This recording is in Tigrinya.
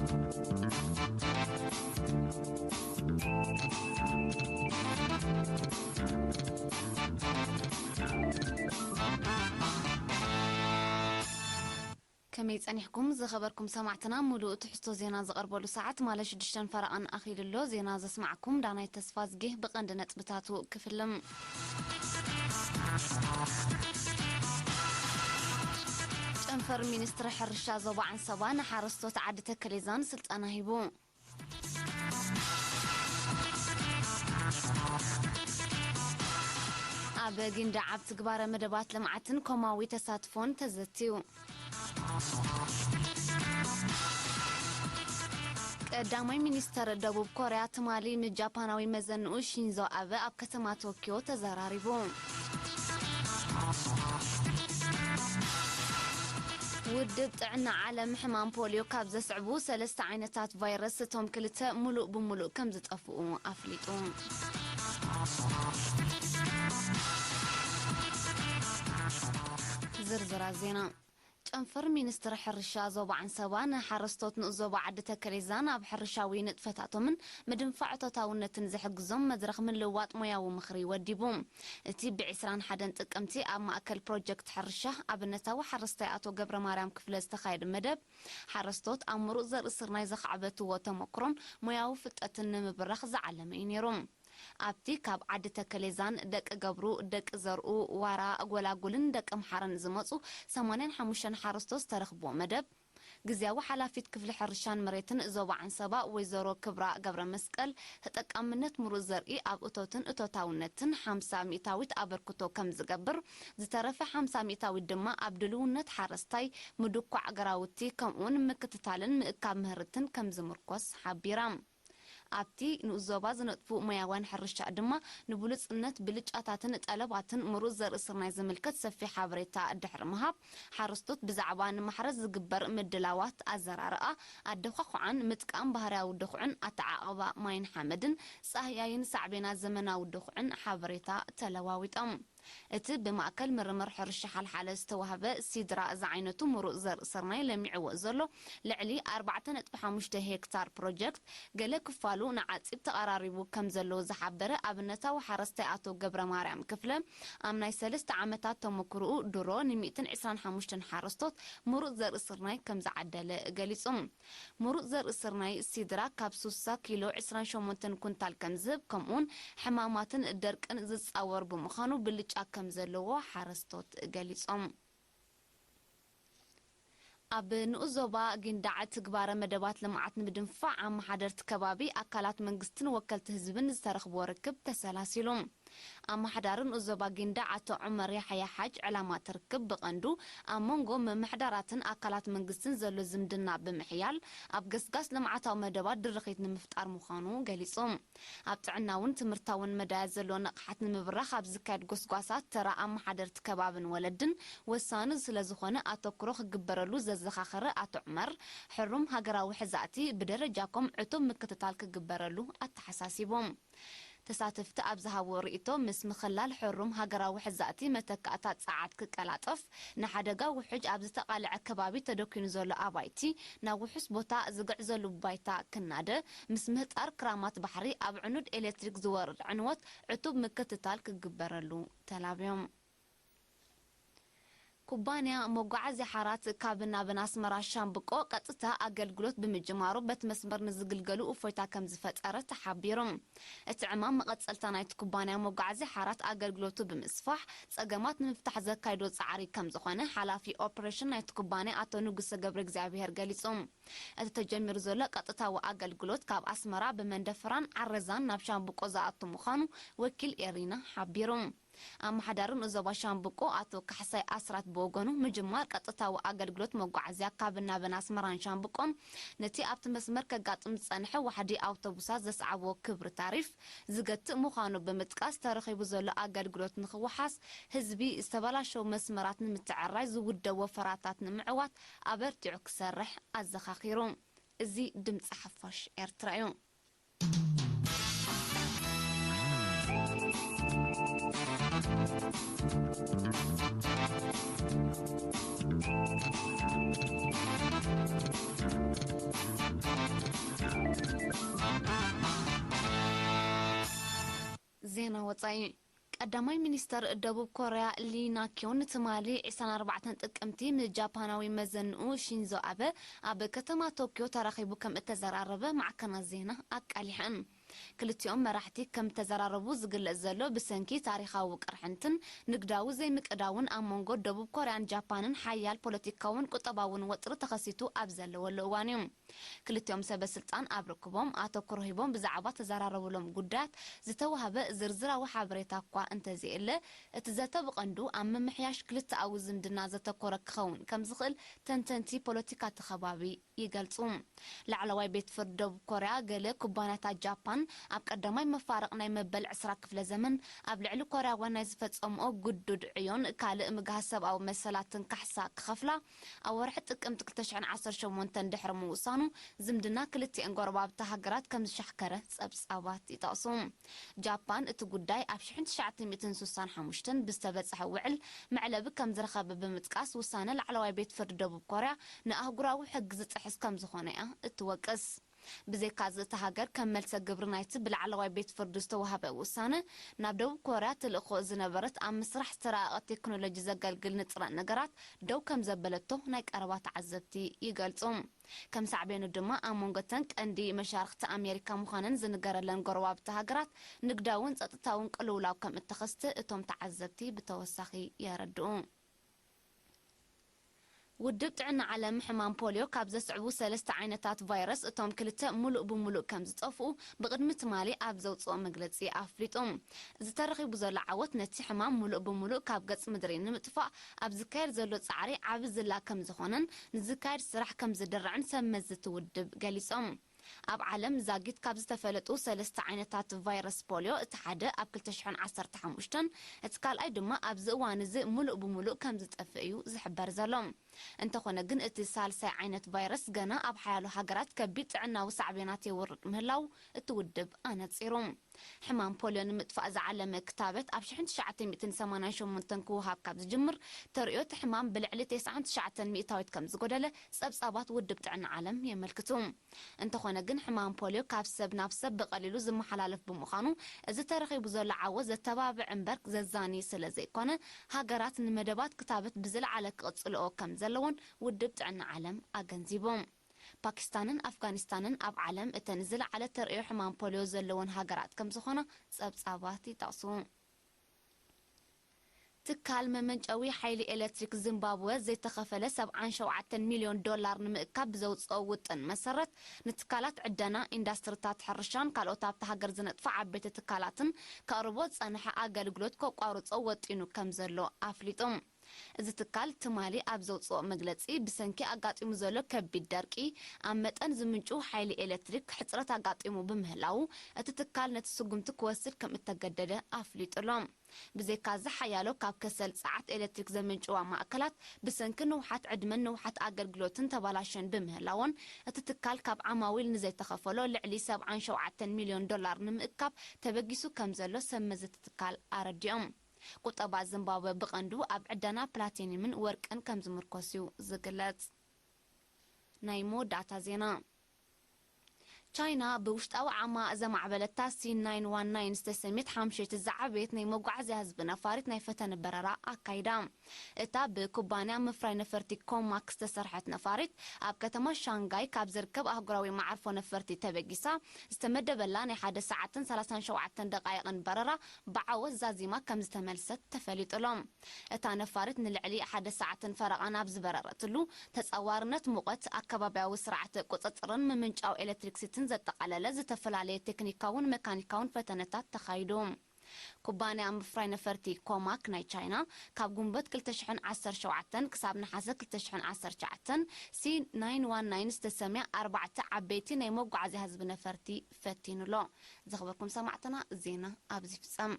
ከመይ ጸኒሕኩም ዝኸበርኩም ሰማዕትና? ሙሉእ ትሕዝቶ ዜና ዝቐርበሉ ሰዓት ማለ ሽዱሽተን ፈረቓን ኣኺሉ ኣሎ። ዜና ዘስማዕኩም ዳናይት ተስፋዝጌ። ብቐንዲ ነጥብታቱ ክፍልም። ጨንፈር ሚኒስትሪ ሕርሻ ዞባ ዓንሰባ ንሓረስቶት ዓዲ ተከሌዛን ስልጠና ሂቡ። ኣብ ጊንዳዕ ኣብ ትግባረ መደባት ልምዓትን ኮማዊ ተሳትፎን ተዘትዩ። ቀዳማይ ሚኒስተር ደቡብ ኮርያ ትማሊ ምስ ጃፓናዊ መዘንኡ ሺንዞ ኣበ ኣብ ከተማ ቶኪዮ ተዘራሪቡ። ውድብ ጥዕና ዓለም ሕማም ፖልዮ ካብ ዘስዕቡ ሰለስተ ዓይነታት ቫይረስ እቶም ክልተ ሙሉእ ብሙሉእ ከም ዝጠፍኡ ኣፍሊጡ። ዝርዝራት ዜና። ጨንፈር ሚኒስትሪ ሕርሻ ዞባ ዓንሰባ ንሓረስቶት ንኡስ ዞባ ዓዲ ተከሌዛን ኣብ ሕርሻዊ ንጥፈታቶምን ምድንፋዕ እቶታውነትን ዝሕግዞም መድረኽ ምልውዋጥ ሞያዊ ምኽሪ ወዲቡ። እቲ ብ ዕስራን ሓደን ጥቅምቲ ኣብ ማእከል ፕሮጀክት ሕርሻ ኣብነታዊ ሓረስታይ ኣቶ ገብረ ማርያም ክፍለ ዝተኻየደ መደብ፣ ሓረስቶት ኣብ ምሩፅ ዘርኢ ስርናይ ዘኻዕበትዎ ተመክሮን ሞያዊ ፍልጠትን ንምብራኽ ዝዓለመ እዩ ነይሩ። ኣብቲ ካብ ዓዲ ተከሌዛን፣ ደቂ ገብሩ፣ ደቂ ዘርኡ፣ ዋራ፣ ጎላጉልን ደቂ ምሓረን ዝመፁ ሰማንያን ሓሙሽተን ሓረስቶት ዝተረኽብዎ መደብ፣ ግዝያዊ ሓላፊት ክፍሊ ሕርሻን መሬትን ዞባ ዓንሰባ ወይዘሮ ክብራ ገብረ መስቀል፣ ተጠቃምነት ምሩፅ ዘርኢ ኣብ እቶትን እቶታውነትን ሓምሳ ሚእታዊት ኣበርክቶ ከም ዝገብር፣ ዝተረፈ ሓምሳ ሚእታዊት ድማ ኣብ ድልውነት ሓረስታይ፣ ምድኳዕ ግራውቲ፣ ከምኡውን ምክትታልን ምእካብ ምህርትን ከም ዝምርኮስ ሓቢራ። ኣብቲ ንኡስ ዞባ ዝነጥፉ ሞያውያን ሕርሻ ድማ ንብሉጽነት፣ ብልጫታትን ጠለባትን ምሩጽ ዘርኢ ስርናይ ዝምልከት ሰፊሕ ሓበሬታ ድሕሪ ምሃብ፣ ሓረስቶት ብዛዕባ ንማሕረስ ዝግበር ምድላዋት፣ ኣዘራርኣ፣ ኣደዃኹዓን ምጥቃም ባህርያዊ ድኹዕን ኣተዓቕባ ማይን ሓመድን ጻህያይን ሳዕቤና ዘመናዊ ድኹዕን ሓበሬታ ተለዋዊጦም። እቲ ብማእከል ምርምር ሕርሻ ሓልሓለ ዝተዋህበ ሲድራ ዝዓይነቱ ምሩጽ ዘርኢ ስርናይ ለሚዕዎ ዘሎ ልዕሊ ኣርባዕተ ነጥቢ ሓሙሽተ ሄክታር ፕሮጀክት፣ ገለ ክፋሉ ንዓጺድ ተቐራሪቡ ከም ዘሎ ዝሓበረ ኣብነታዊ ሓረስታይ ኣቶ ገብረማርያም ክፍለ፣ ኣብ ናይ ሰለስተ ዓመታት ተመክሮኡ ድሮ ን ሚእትን ዕስራን ሓሙሽተን ሓረስቶት ምሩጽ ዘርኢ ስርናይ ከም ዝዓደለ ገሊጹ። ምሩጽ ዘርኢ ስርናይ ሲድራ ካብ ስሳ ኪሎ ዕስራን ሸሞንተን ኩንታል ከም ዝህብ፣ ከምኡውን ሕማማትን ደርቅን ዝጻወር ብምዃኑ ብልጫ ከም ዘለዎ ሓረስቶት ገሊጾም። ኣብ ንኡስ ዞባ ጊንዳዕ ትግባረ መደባት ልምዓት ንምድንፋዕ ኣመሓደርቲ ከባቢ፣ ኣካላት መንግስትን ወከልቲ ህዝብን ዝተረኽብዎ ርክብ ተሰላሲሉ። ኣመሓዳሪ ንኡስ ዞባ ጊንዳዕ ኣቶ ዑመር ያሕያ ሓጅ፣ ዕላማ እቲ ርክብ ብቐንዱ ኣብ መንጎ ምምሕዳራትን ኣካላት መንግስትን ዘሎ ዝምድና ብምሕያል፣ ኣብ ገስጋስ ልምዓታዊ መደባት ድርኺት ንምፍጣር ምዃኑ ገሊጹ። ኣብ ጥዕናውን ትምህርታውን መዳያት ዘሎ ንቕሓት ንምብራኽ ኣብ ዝካየድ ጎስጓሳት፣ ተራ ኣመሓደርቲ ከባብን ወለድን ወሳኒ ስለዝኾነ ኣተኩሮ ክግበረሉ ዘዘኻኸረ ኣቶ ዑመር፣ ሕሩም ሃገራዊ ሕዛእቲ ብደረጃ ኮም ዕቱብ ምክትታል ክግበረሉ ኣተሓሳሲቡ። ተሳተፍቲ ኣብ ዝሃብዎ ርእይቶ፣ ምስ ምኽላል ሕሩም ሃገራዊ ሕዛእቲ መተካእታ ጸዓት ክቀላጠፍ፣ ንሓደጋ ውሑጅ ኣብ ዝተቓልዐ ከባቢ ተደኲኑ ዘሎ ኣባይቲ ናብ ውሑስ ቦታ ዝግዕዘሉ ባይታ ክናደ፣ ምስ ምህጣር ክራማት ባሕሪ ኣብ ዕኑድ ኤሌክትሪክ ዝወርድ ዕንወት ዕቱብ ምክትታል ክግበረሉ ተላብዮም። ኩባንያ መጓዓዝያ ሓራት ካብን ናብን ኣስመራ ሻምብቆ ቀጥታ ኣገልግሎት ብምጅማሩ በቲ መስመር ንዝግልገሉ እፎይታ ከም ዝፈጠረ ተሓቢሩ። እቲ ዕማም መቐጸልታ ናይቲ ኩባንያ መጓዓዝያ ሓራት ኣገልግሎቱ ብምስፋሕ ጸገማት ንምፍታሕ ዘካይዶ ጻዕሪ ከም ዝኾነ ሓላፊ ኦፕሬሽን ናይቲ ኩባንያ ኣቶ ንጉሰ ገብረ እግዚኣብሔር ገሊጹ። እቲ ተጀሚሩ ዘሎ ቀጥታዊ ኣገልግሎት ካብ ኣስመራ ብመንደፈራን ዓረዛን ናብ ሻምብቆ ዝኣቱ ምዃኑ ወኪል ኤሪና ሓቢሩ። ኣመሓዳሪ ንኡስ ዞባ ሻምብቆ ኣቶ ካሕሳይ ኣስራት ብወገኑ፣ ምጅማር ቀጥታዊ ኣገልግሎት መጓዓዝያ ካብን ናብን ኣስመራን ሻምብቆን ነቲ ኣብቲ መስመር ከጋጥም ዝጸንሐ ዋሕዲ ኣውቶቡሳት ዘስዓቦ ክብሪ ታሪፍ ዝገትእ ምዃኑ ብምጥቃስ፣ ተረኺቡ ዘሎ ኣገልግሎት ንኽወሓስ ህዝቢ ዝተበላሸው መስመራት ንምትዕርራይ ዝውደብ ወፈራታት ንምዕዋት ኣበርቲዑ ክሰርሕ ኣዘኻኺሩ። እዚ ድምፂ ሓፋሽ ኤርትራ እዩ። ወጻኢ። ቀዳማይ ሚኒስተር ደቡብ ኮርያ ሊ ናኪዮን ትማሊ ዕስራን ኣርባዕተን ጥቅምቲ ምስ ጃፓናዊ መዘንኡ ሺንዞ ኣበ ኣብ ከተማ ቶኪዮ ተራኺቡ ከም እተዘራረበ ማዕከናት ዜና ኣቃሊሐን። ክልቲኦም መራሕቲ ከም እተዘራረቡ ዝግለጽ ዘሎ ብሰንኪ ታሪኻዊ ቅርሕንትን ንግዳዊ ዘይምቅዳውን ኣብ መንጎ ደቡብ ኮርያን ጃፓንን ሓያል ፖለቲካውን ቁጠባውን ወጥሪ ተኸሲቱ ኣብ ዘለወሉ እዋን እዩ። ክልቲኦም ሰበ ስልጣን ኣብ ርክቦም ኣተኩሮ ሂቦም ብዛዕባ ተዘራረብሎም ጉዳያት ዝተዋህበ ዝርዝራዊ ሓበሬታ እኳ እንተዘየለ፣ እቲ ዘተ ብቐንዱ ኣብ ምምሕያሽ ክልተኣዊ ዝምድና ዘተኮረ ክኸውን ከም ዝኽእል ተንተንቲ ፖለቲካ እቲ ከባቢ ይገልጹ። ላዕለዋይ ቤት ፍርዲ ደቡብ ኮርያ፣ ገለ ኩባንያታት ጃፓን ኣብ ቀዳማይ መፋርቕ ናይ መበል ዕስራ ክፍለ ዘመን ኣብ ልዕሊ ኮርያውያን ናይ ዝፈጸምኦ ግዱድ ዕዮን ካልእ ምግሃስ ሰብኣዊ መሰላትን ካሕሳ ክኸፍላ ኣብ ወርሒ ጥቅምቲ ክልተ ሽሕን ዓሰርተ ሸሞንተን ድሕሪ ምውሳኑ፣ ዝምድና ክልቲኤን ጎረባብቲ ሃገራት ከም ዝሻሕከረ ጸብጻባት ይጠቕሱ። ጃፓን እቲ ጉዳይ ኣብ ሽሕን ትሽዓተ ሚእትን ስሳን ሓሙሽተን ብዝተበጽሐ ውዕል መዕለቢ ከም ዝረኸበ ብምጥቃስ፣ ውሳነ ላዕለዋይ ቤት ፍርዲ ደቡብ ኮርያ ንኣህጉራዊ ሕጊ ዝጥሕስ ከም ዝኾነ እያ እትወቅስ። ብዘይካዚ፣ እታ ሃገር ከም መልሰ ግብሪ ናይቲ ብላዕለዋይ ቤት ፍርዲ ዝተዋህበ ውሳነ፣ ናብ ደቡብ ኮርያ ትልእኮ ዝነበረት ኣብ ምስራሕ ዝተራቐቐ ቴክኖሎጂ ዘገልግል ንጥረ ነገራት ደው ከም ዘበለቶ ናይ ቀረባ ተዓዘብቲ ይገልጹ። ከም ሳዕቤኑ ድማ፣ ኣብ መንጎ እተን ቀንዲ መሻርኽቲ ኣሜሪካ ምዃነን ዝንገረለን ጎረባብቲ ሃገራት ንግዳውን ጸጥታውን ቅልውላው ከም እተኸስተ እቶም ተዓዘብቲ ብተወሳኺ የረድኡ። ውድብ ጥዕና ዓለም፣ ሕማም ፖልዮ ካብ ዘስዕቡ ሰለስተ ዓይነታት ቫይረስ እቶም ክልተ ሙሉእ ብሙሉእ ከም ዝጠፍኡ ብቕድሚ ትማሊ ኣብ ዘውፅኦ መግለፂ ኣፍሊጡ። እዚ ተረኺቡ ዘሎ ዓወት ነቲ ሕማም ሙሉእ ብሙሉእ ካብ ገፅ ምድሪ ንምጥፋእ ኣብ ዝካየድ ዘሎ ፃዕሪ ዓቢ ዝላ ከም ዝኾነን ንዝካየድ ስራሕ ከም ዝድርዕን ሰብ መዚ እቲ ውድብ ገሊፆም። ኣብ ዓለም ዛጊት ካብ ዝተፈለጡ ሰለስተ ዓይነታት ቫይረስ ፖልዮ እቲ ሓደ ኣብ ክልተ ሽሕን ዓሰርተ ሓሙሽተን፣ እቲ ካልኣይ ድማ ኣብዚ እዋን እዚ ሙሉእ ብሙሉእ ከም ዝጠፍእ እዩ ዝሕበር ዘሎ። እንተኾነ ግን፣ እቲ ሳልሳይ ዓይነት ቫይረስ ገና ኣብ ሓያሎ ሃገራት ከቢድ ጥዕናዊ ሳዕቤናት የውርድ ምህላው እቲ ውድብ ኣነጺሩ። ሕማም ፖልዮ ንምጥፋእ ዝዓለመ ክታበት ኣብ ሽሕን ትሽዓተ ሚእትን ሰማንያን ሸሞንተን ክወሃብ ካብ ዝጅምር፣ ተርእዮ እቲ ሕማም ብልዕሊ ተስዓን ትሽዓተን ሚእታዊት ከም ዝጎደለ ጸብጻባት ውድብ ጥዕና ዓለም የመልክቱ። እንተኾነ ግን፣ ሕማም ፖልዮ ካብ ሰብ ናብ ሰብ ብቐሊሉ ዝመሓላለፍ ብምዃኑ፣ እዚ ተረኺቡ ዘሎ ዓወት ዘተባብዕ እምበር ዘዛኒ ስለ ዘይኮነ፣ ሃገራት ንመደባት ክታበት ብዝለዓለ ክቕጽልኦ ከም ዘለዎን ውድብ ጥዕና ዓለም ኣገንዚቡ። ፓኪስታንን ኣፍጋኒስታንን ኣብ ዓለም እተን ዝለዓለ ተርእዮ ሕማም ፖልዮ ዘለወን ሃገራት ከም ዝኾና ጸብጻባት ይጠቕሱ። ትካል መመንጨዊ ሓይሊ ኤሌክትሪክ ዚምባብወ ዘይተኸፈለ ሰብዓን ሸውዓተን ሚልዮን ዶላር ንምእካብ ብዘውፅኦ ውጥን መሰረት፣ ንትካላት ዕደና፣ ኢንዳስትሪታት ሕርሻን ካልኦት ኣብታ ሃገር ዝነጥፋ ዓበይቲ ትካላትን ከቕርቦ ዝፀንሐ ኣገልግሎት ከቋርፆ ወጢኑ ከም ዘሎ ኣፍሊጡ። እዚ ትካል ትማሊ ኣብ ዘውፅኦ መግለፂ፣ ብሰንኪ ኣጋጢሙ ዘሎ ከቢድ ደርቂ፣ ኣብ መጠን ዝምንጩ ሓይሊ ኤሌክትሪክ ሕፅረት ኣጋጢሙ ብምህላዉ፣ እቲ ትካል ነቲ ስጉምቲ ክወስድ ከም እተገደደ ኣፍሊጡ ኣሎ። ብዘይካዚ፣ ሓያሎ ካብ ከሰል ጸዓት ኤሌክትሪክ ዘመንጭዋ ማእከላት ብሰንኪ ንውሓት ዕድመን ንውሓት ኣገልግሎትን ተባላሸን ብምህላወን፣ እቲ ትካል ካብ ዓማዊል ንዘይተኸፈሎ ልዕሊ ሰብዓን ሸውዓተን ሚልዮን ዶላር ንምእካብ ተበጊሱ ከም ዘሎ ሰብ መዚ እቲ ትካል ኣረዲኦም። ቁጠባ ዚምባብወ ብቐንዱ ኣብ ዕደና ፕላቲኒየምን ወርቅን ከም ዝምርኮስ እዩ ዝግለጽ። ናይ መወዳእታ ዜና። ቻይና ብውሽጣዊ ዓማ ዘማዕበለታ ሲ ናይን ዋን ናይን ዝተሰምየት ሓምሸይቲ ዝዓበየት ናይ መጓዓዝያ ህዝቢ ነፋሪት ናይ ፈተነ በረራ ኣካይዳ። እታ ብኩባንያ ምፍራይ ነፈርቲ ኮማክ ዝተሰርሐት ነፋሪት፣ ኣብ ከተማ ሻንጋይ ካብ ዝርከብ ኣህጉራዊ መዓርፎ ነፈርቲ ተበጊሳ፣ ዝተመደበላ ናይ ሓደ ሰዓትን ሰላሳን ሸውዓተን ደቓይቕን በረራ ብዓወት ዛዚማ ከም ዝተመልሰት ተፈሊጡ ኣሎ። እታ ነፋሪት ንልዕሊ ሓደ ሰዓትን ፈረቓን ኣብ ዝበረረትሉ፣ ተጻዋርነት ሙቐት፣ ኣከባብያዊ ስርዓተ ቁጽጽርን ምምንጫው ኤሌክትሪክሲቲን ዘጠቓለለ ዝተፈላለየ ቴክኒካውን መካኒካውን ፈተነታት ተኻይዱ። ኩባንያ ምፍራይ ነፈርቲ ኮማክ ናይ ቻይና፣ ካብ ጉንበት ክልተ ሽሕን ዓሰርተ ሸውዓተን ክሳብ ነሓሰ ክልተ ሽሕን ዓሰርተ ትሽዓተን፣ ሲ ናይን ዋን ናይን ዝተሰምያ ኣርባዕተ ዓበይቲ ናይ መጓዓዝያ ህዝቢ ነፈርቲ ፈቲኑ ኣሎ። ዝኸበርኩም ሰማዕትና፣ ዜና ኣብዚ ይፍጸም።